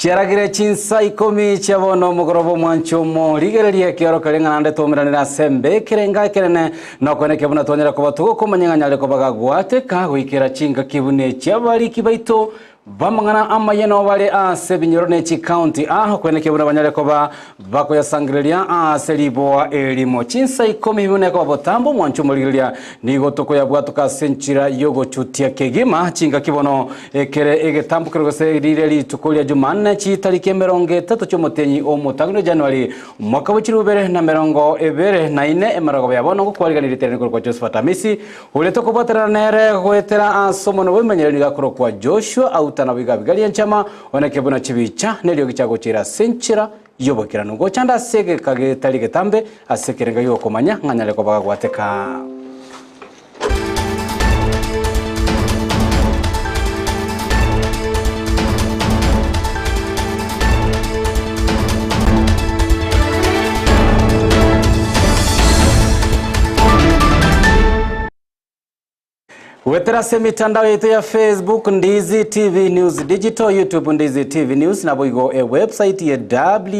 Chiaragire chinsa ikomi chia bono omogoroba omwancho omo, rigereria ekeoro keria ng'a naende twaumeranire ase embe ekerenga ekenene, na okoenekia buna twanyare koba togokomanya ng'a nyare koba gagwateka goikera chingaki buna echi abariki baito b'amang'ana amaya nao bare ase ebinyoro ne chikaunti aa okoenekia buna banyare koba Bakoyasangereria aase riboa erimo. Chinsa ikomi buna ekoba botambe omwancho omorigereria, nigo tokoyabwatoka ase enchera y'ogochutia kegima chingaki bono ekere egetambokero gose rire rituko ria Jumanne chitariki emerongo etato chi'omotienyi omotang'ani o Januari omwaka bwe chilifu bibere na merongo ebere na ine emerogoba ya bono ngokwariganirie ritereni korokwa Josephat Amisi oria tokobwaterana nere goetera ase omonwa bw'emenyereri nigo akorokwa Joshua Auta nabo iga Abigaili Enchama Oneke buna chibicha neriogi chiagochiera ase enchera y'oboikeranu, gochanda ase egeka getari getambe, ase ekerengo gi'okomanya ng'a nyare koba gagwateka. Goetera ase emetandao yaito ya Facebook, Ndizi TV News Digital, YouTube Ndizi TV News, naboigo ewebsite ye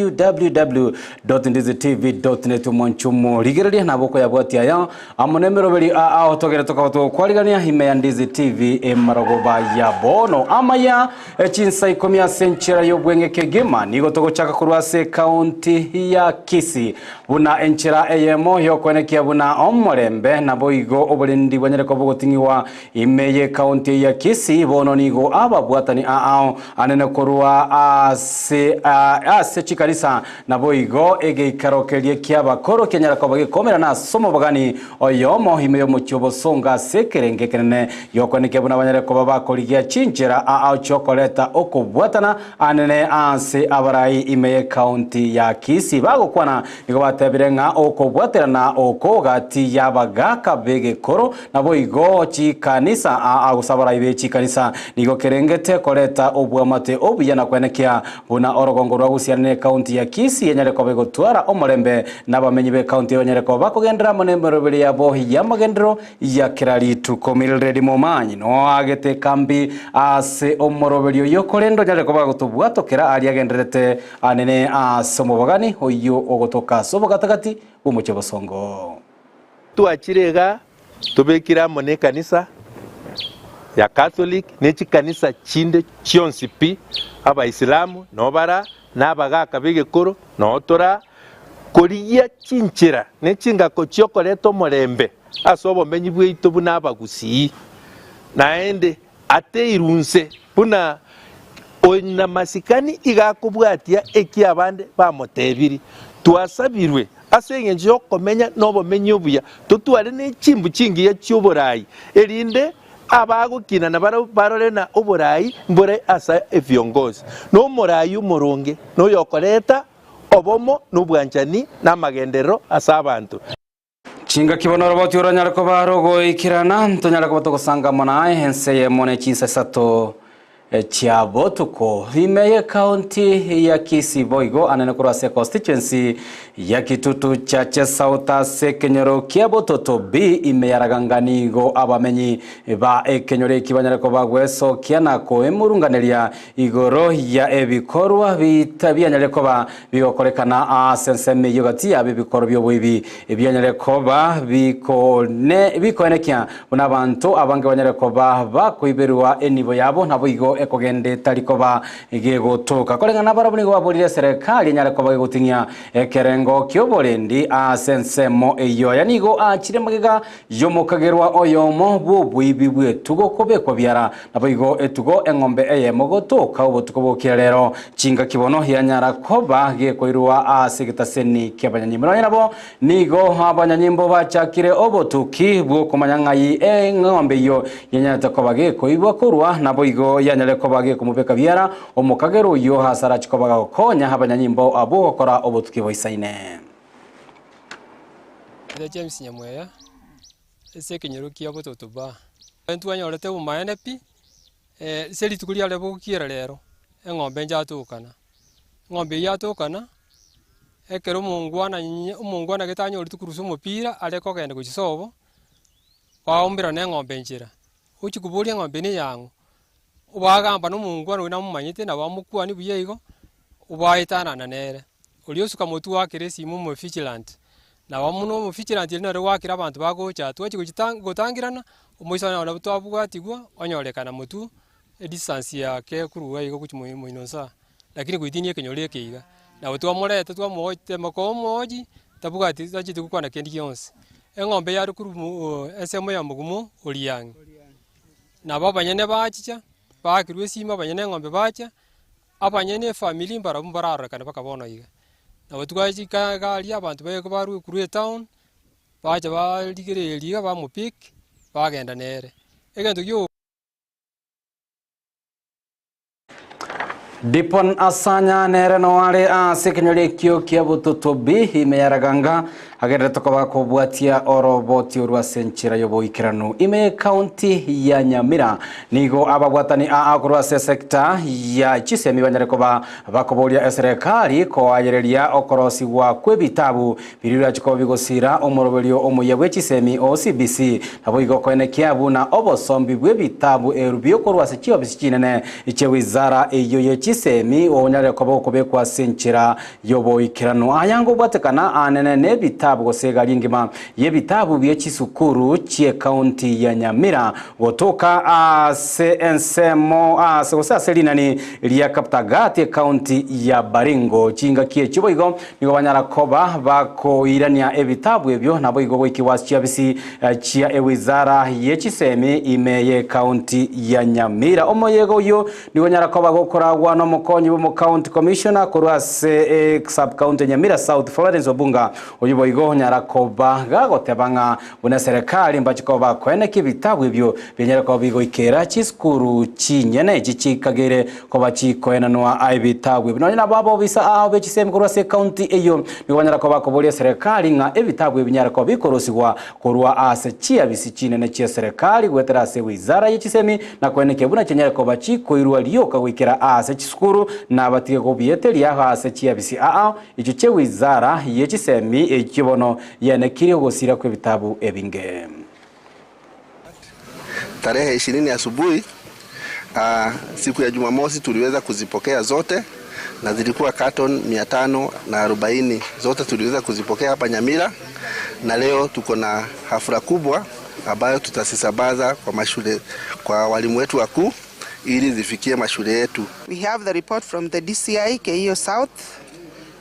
www.ndizitv.net omwanchumo rigereria nabo okoyabwatia aya amo nemeroberi ao togere tokaba togokwarigania ime ya Ndizi TV emarogoba ya bono amaya chinsa ikomi ase enchera y'obweng'e kegima nigo togochaka korwa ase ekaunti ya Kisii Buna enchera eyemo y'okoenekia buna omorembe, naboigo oborendi bwanyare koba bogoting'igwa ime y'ekaunti eye ya Kisii, bono nigo ababwatani aao anene korwa ase ase chikanisa, naboigo egeikaro keria ki'abakoro kianyara koba gekomerana ase omobogani oyomo ime y'omochie obosongo ase ekerengo ekenene gi'okoenekia buna banyare koba bakorigia chinchera aao chiokoreta okobwatana Anene ase abarai ime y'ecounty ya Kisii bagokwana nigo batebire ng'a okobwaterana oko gati y'abagaaka b'egekoro naboigo chikanisa aa gose abarai be chikanisa nigo kerengete koreta obwamate obuya na kwenekia buna orogongo rwa Gusii ane n'ecounty ya Kisii enyare koba egotwara omorembe na abamenyi b'ecounty eye banyare koba bakogenderera amo nemeroberi yabo y'amagenderero ya kera rituko. Mildred Momanyi noagete ekambi ase omoroberio oyio, korende onyare koba agotobwatokera aria agendererete anene ase omobogani oyio ogotoka ase obogatagati bw'omochie bosongo. Twachire iga tobekire amo nekanisa ya Catholic ne chikanisa chinde chionsi pi, Abaisilamu noo bara, na abagaaka b'egekoro noo tora, korigia chinchera ne chingako chi'okoreta omorembe ase obomenyi bwaito buna abagusii, naende ateirwe inse buna onyamasikani iga akobwatia eki abande bamotebiri. Twasabirwe ase engencho y'okomenya nobomenyi obuya, totware ne chimbu chingiya chi'oborai, erinde Abagokina nabarabwo barore na oboraai mbore ase ebiongozi, na omoraai omoronge noyokoreta obomo na obwanchani na amagenderero ase abanto. Chingaki bono oroboti oranyare koba rogoikerana, ntonyare koba togosanga amo naye ense eyemo ne chinsa isato chia botuko. Ime y'ecounty ya Kisii boigo anene korwa ase econstituency ya Kitutu Chache South ase ekenyoro kia Bototo B ime ya Raganga nigo abamenyi ba ekenyoro eki banyare koba gwesokia na koemurunganeria igoro ya ebikorwa bita bianyare koba bigokorekana ase ensemo eyio gati yabo ebikorwa bioboibi ebianyare koba bikone bikoenekia Buna abanto abange banyare koba bakoiberwa enibo yabo, naboigo ekogenda etari koba gegotoka. Koreng'ana nabarabwo nigo baborire eserekari enyare koba gegoting'ia ekerengo ki'oborendi ase ensemo eyio. Aya nigo aachire magega y'omokagerwa oyomo bw'oboibi bw'etugo kobekwa biara, naboigo etugo eng'ombe eyemo gotoka obotuko bokia rero. Chingaki bono yanyara koba gekoirwa ase egetaseni ki'abanyanyimbo. Nonya nabo Nigo abanyanyimbo bachakire obotuki bw'okomanya ng'ai eng'ombe eyio yanyarete koba gekoibwa korwa, naboigo yanyare koba gekomobeka biara omokagera oyio ase arache koba gagokonya abanyanyimbo abwo gokora obotuki boisaine. Ere James Nyamweya, ase ekenyoro kia Bototo Bar. Ntwanyorete obomaene pi, ase rituko riare bogokiera rero, eng'ombe njatokana. Eng'ombe eyio yatokana, ekero omongwana nyi omongwana gete anyoreti korusia omopira are kogenda gochia sobo, baombera na eng'ombe nchera, ochia koboria eng'ombe eye neyang'o? Obagamba na omongwana oyio namomanyete, nabo amokwanie buya igo, obaetanana nere. Oria osuka motwe oakere esimo omovigilant, nabo buna omovigilant erio nere goakera abanto bagocha twachia gochita gotangirana, omoiso one nabo twabwatigwa onyorekana motwe edistance yake korwa iga gochia moi moino nsa, lakini goitinia ekenyoro eke iga. Nabo twamoreta twamotema komoji, tabwati tacheti gokwana kende gionsi. Eng'ombe yare korwa mo ensemo ya mogumo oriang'e. Nabo abanyene bachicha, baakirwe esimo abanyene eng'ombe bacha, abanyene efamiri mbarabwo mbararorekane mpaka bono iga. Nabo twachika iga aria abanto baye barwe korwa etown, bacha barigereria iga bamopick, bagenda nere. Egento gio. Dipon Asanya nere noare ase ekenyoro ekio kia Bututubi ime ya Raganga agenderete koba kobwatia oroboti orwo ase enchera y'oboikeranu ime y'ekaunti ya Nyamira. Nigo ababwatani aa korwa ase esekta ya chisemi banyare koba bakoboria eserekari koayereria okorosigwa kw'ebitabu biria birache koba bigosira omoroberio omuya bwe chisemi o CBC naboigo koenekia buna obosombi bw'ebitabu eru biokorwa ase chiofisi chinene chia wizara eyio ye chisemi onyare koba okobekwa ase enchera y'oboikeranu. Aya ngobwatekana anene n'ebitabu gose egari engima y'ebitabu bie chisukuru chi'ecounty ya Nyamira gotoka ase ensemo ase gose ase rinani ria Kaptagat ecounty ya Baringo. Chingaki echio boigo Nigo banyara koba bakoirania ebitabu ebio naboigo goikigwa ase chiabisi chia ewizara ye chisemi ime y'ecounty ya Nyamira. Omoyega oyio nigo onyara koba gokoragwa nomokonyi bw'omocounty commissioner korwa ase sub-county ya Nyamira South Florence Obunga oyio boigo onyara koba gagoteba ng'a buna eserekari mbache koba bakoenekia ebitabu ebio binyare koba bigoikera chisukuru chinyene echi chikagere Koba chikoenanwa ebitabu ebi. Nonya nabo abobisa ao be chisemi korwa ase ecounty eyio nigo banyara koba bakoboria eserekari ng'a ebitabu ebi binyare koba bikorosigwa korwa ase chiabisi chinene chi'eserekari goetera ase wizara ye chisemi na koenekia buna chinyare koba chikoirwa rioka goikera ase chisukuru na batige kobieteria ase chiabisi ao echio chie wizara ye chisemi echio bono yenekirie ogosira kw'ebitabu ebinge. Tarehe ishirini asubuhi siku ya Jumamosi tuliweza kuzipokea zote na zilikuwa carton 540 zote tuliweza kuzipokea hapa Nyamira, na leo tuko na hafla kubwa ambayo tutazisambaza kwa mashule, kwa walimu wetu wakuu ili zifikie mashule yetu. We have the report from the DCI Keiyo South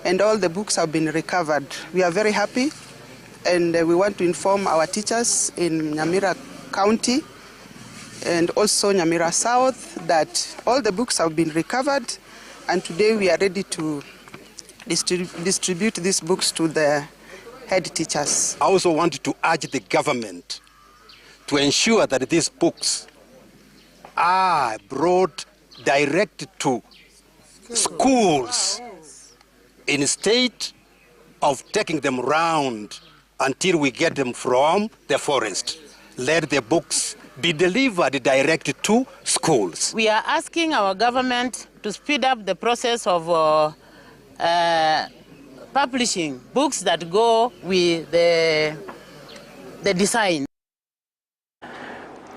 and all the books have been recovered. We are very happy and we want to inform our teachers in Nyamira County and also Nyamira South that all the books have been recovered and today we are ready to distribute these books to the head teachers. I also want to urge the government to ensure that these books are brought direct to schools instead of taking them round until we get them from the forest. Let the books be delivered direct to schools. We are asking our government to speed up the process of publishing books that go with the, the design.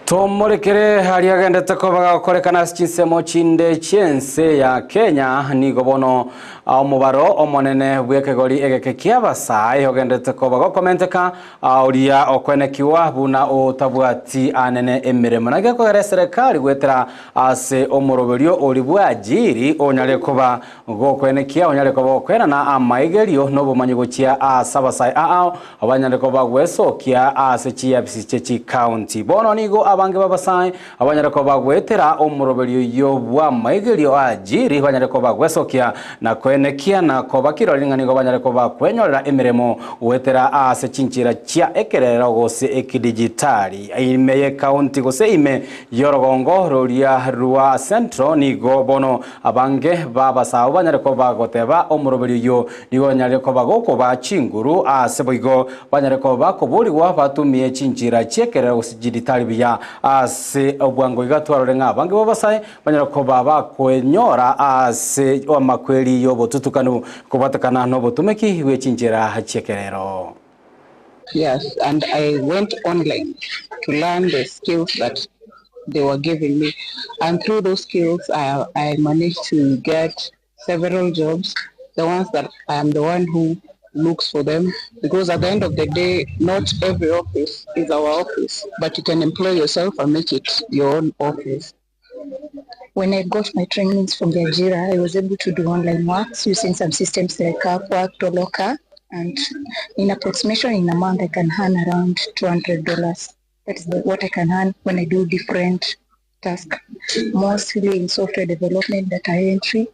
Tomorekere aria agendete koba gagokorekana ase chinsemo chinde chi'ense ya Kenya, nigo bono omobaro omonene bw'ekegori egeke ki'abasae ogenderete koba gokomenteka, oria okoenekiwa buna otabwati anene emeremo. Naki gekogera eserekari goetera ase omoroberio oria bw'ajiri onyare koba Gokwenekia onyare koba okoenana amaigerio nobomanyi gochia ase abasae ao abanyare koba gwesokia ase chiafisi chie chikaunti. Bono nigo abange b'abasae abanyare koba goetera omoroberio oyio bw'amaigerio a Ajiri banyare koba gwesokia na koenekia na koba kirori ng'a nigo banyare koba kwenyorera emeremo goetera ase chinchera chia ekerero gose ekidijitali ime y'ekaunti gose ime y'orogongo roria rwa Central. Nigo bono Abange b'abasaabo banyare koba goteba omoroberio oyio nigo onyare koba gokobaa chinguru, aase boigo banyare koba bakoborigwa batumie chinchera chi'ekerero gose chiditari buya. Ase obwango iga twarore ng'a abange b'abasae banyare koba bakoenyora ase amakweri y'obotutukanu kobwatekana nobotumeki bwe chinchera chi'ekerero. Yes, and I went online to learn the skills that. they were giving me. And through those skills, I, I managed to get several jobs, the ones that I am the one who looks for them because at the end of the day, not every office is our office, but you can employ yourself and make it your own office. When I got my trainings from the Ajira, I was able to do online works using some systems like Upwork, Toloka, and in approximation in a month I can earn around $200. That is what I can earn when I do different tasks, mostly in software development, data entry.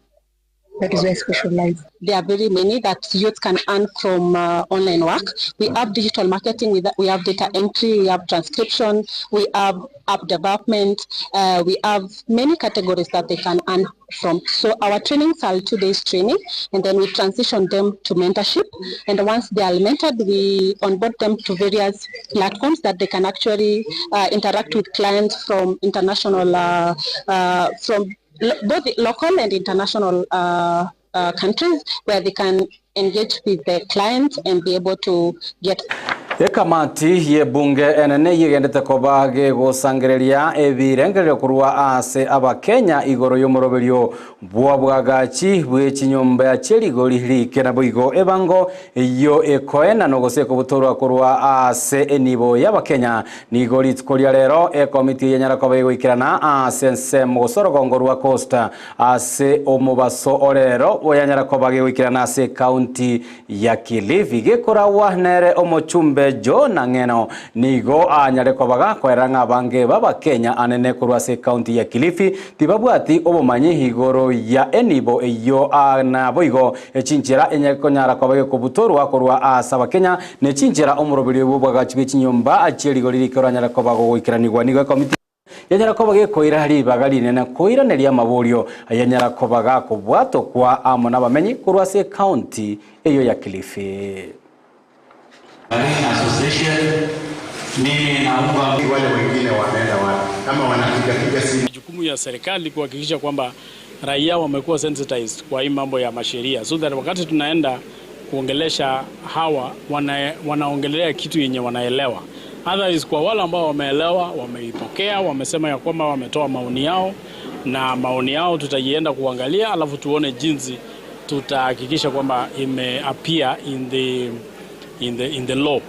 That is where I specialize. There are very many that youth can earn from online work. We have digital marketing, we have data entry, we have transcription, we have app development, we have many categories that they can earn from. So our trainings are 2 days training, and then we transition them to mentorship. And once they are mentored, we onboard them to various platforms that they can actually interact with clients from international, from both local and international countries, where they can engage with their clients and be able to get. Ekamati ye bunge enene yigendete koba gegosangereria ebirengererio korwa ase abakenya igoro y'omoroberio bwa bwagachi bw'echinyomba ya cherigori rike na boigo ebango eyo ekoena nogose kobutorwa korwa ase enibo y'abakenya nigo rituko ria rero ekomiti yenyara koba egoikerana ase ensemo gose orogongo rwa Costa ase omobaso orero oyanyara koba gegoikerana ase kaunti ya Kilifi gekorawa nere omochumbe John Ng'eno nigo anyare kobaga koera ng'a abange b'abakenya anene korwa ase kaunti ya Kilifi tibabwati obomanyi igoro ya enibo eyo naboigo echinchera enyekonyara koba gekobutorwa korwa ase abakenya nechinchera omoroberi bw'obwagachi bw'echinyomba achie rigori rike oranyare koba gogoikeranigwa nigo ekomiti yanyara koba gekoira ribaga rinene koiraneria amaborio yanyara koba gakobwatokwa amo n'abamenyi korwa ase ekaunti eyo ya Kilifi. Association, mimi naomba wale wengine wanaenda wapi kama wanapiga piga simu. Jukumu ya serikali kuhakikisha kwamba raia wamekuwa sensitized kwa hii mambo ya masheria, so that wakati tunaenda kuongelesha hawa wanaongelea kitu yenye wanaelewa. Otherwise, kwa wale ambao wameelewa, wameipokea, wamesema ya kwamba wametoa maoni yao, na maoni yao tutaienda kuangalia, alafu tuone jinsi tutahakikisha kwamba ime appear in the law.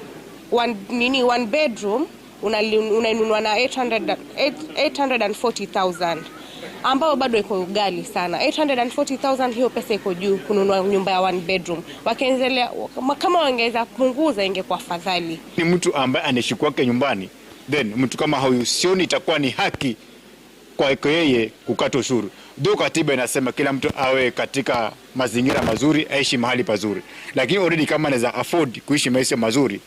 One, nini, one bedroom unainunua na 840,000 ambayo bado iko ghali sana. 840,000 hiyo pesa iko juu kununua nyumba ya one bedroom. Wakiendelea kama wangeweza punguza ingekuwa afadhali. Ni mtu ambaye anaishi kwake nyumbani, then mtu kama huyu sioni itakuwa ni haki kwa yeye kukata ushuru. Ndio katiba inasema kila mtu awe katika mazingira mazuri, aishi mahali pazuri. Lakini already kama anaweza afford kuishi maisha mazuri,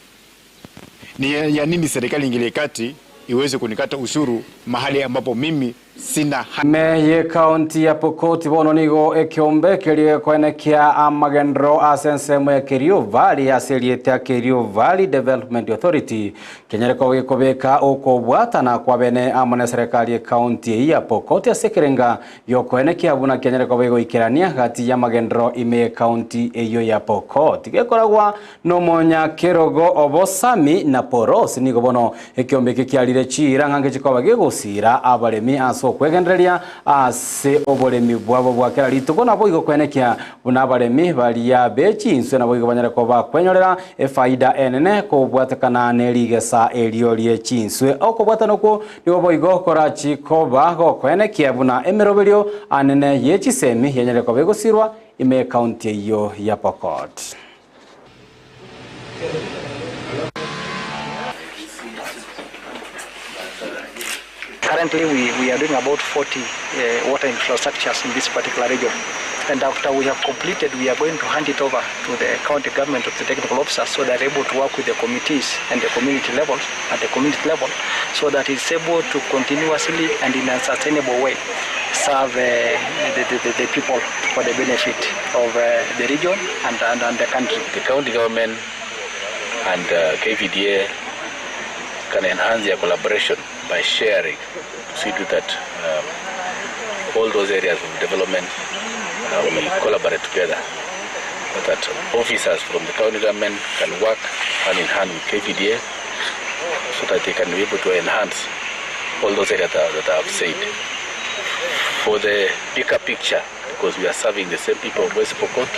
ni ya nini serikali ingilie kati iweze kunikata ushuru mahali ambapo mimi sina meye kaunti ya Pokot bono nigo ekiombe kerie kwenekia amagendero ase ensemo ya Kerio Valley ase eriete ya Kerio Valley Development Authority kenyereko gikobeka okobwatana kwa bene amo na serikali ya kaunti ya Pokot ase ekerenga giokwenekia buna kenyereko begoikerania gati ya magendero ime kaunti eyo ya Pokot gekoragwa nomonya kerogo obosami na poros nigo bono ekiombe eke kiarire chira ng'ange chikoba gegosira abaremi ase okwegendereria ase oboremi bwabo bwa kera rituko nabo igo kwenekia buna abaremi baria bechinswe nabo igo banyare koba kwenyorera efaida enene kobwatekana nerigesa erio rie chinswe okobwatana okwo nigo boigo korachi koba gokwenekia buna emeroberio anene ye chisemi yenyare koba egosirwa ime kaunti eyo ya Pokot. Currently, we are doing about 40 water infrastructures in this particular region. And after we have completed, we are going to hand it over to the county government of the technical officers so they're able to work with the committees and the community levels, at the community level, so that it's able to continuously and in a sustainable way serve the people for the benefit of the region and the country. The county government and KVDA can enhance their collaboration by sharing to see to that all those areas of development we collaborate together, so that officers from the county government can work hand in hand with KVDA so that they can be able to enhance All those areas that, that I have said. For the bigger picture, because we are serving the same people of West Pokot,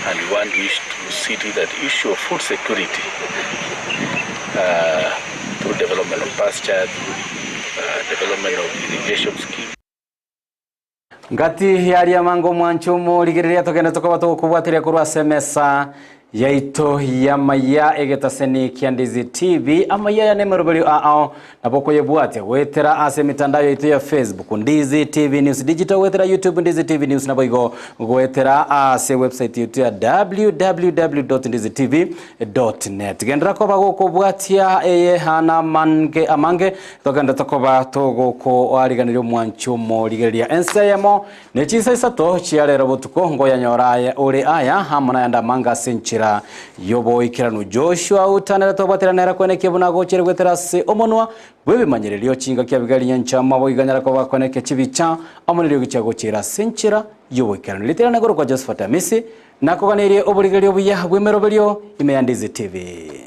and we want wish to see to that issue of food security uh, through development of pasture, through uh, development of irrigation schemes. Ngati yaria mango mwancho omorigereria togende tokoba togokobwatiria korwa ase emesa yaito y'amaya egetaseni kia Ndizi TV. Amaya aya nemeroberio ao nabo okoyebwatia goetera ase emitandao yaito ya Facebook Ndizi TV News Digital, goetera YouTube Ndizi TV News, naboigo goetera ase website yaito ya www.ndizitv.net. Genderera koba gokobwatia eye hana amange amange Togende tokoba togokoariganeria omwanchi omorigereria ense eyemo, ne chinsa isato chia rero botuko ngoyanyora aye ore aya amo nayande amange ase enchera y'oboikeranu. Joshua utanere tobwatera nere kwenekia buna agochere goetera ase omonwa bw'ebimanyererio chingaki Abigaili nyancha amo iganyara koba kwenekia chibicha amo neriogi chiagochera ase enchera y'oboikeranu. Ritirane korokwa Josephat Amisi, nakoganerie oborigereria obuya bw'emeroberio ime ya Ndizi TV.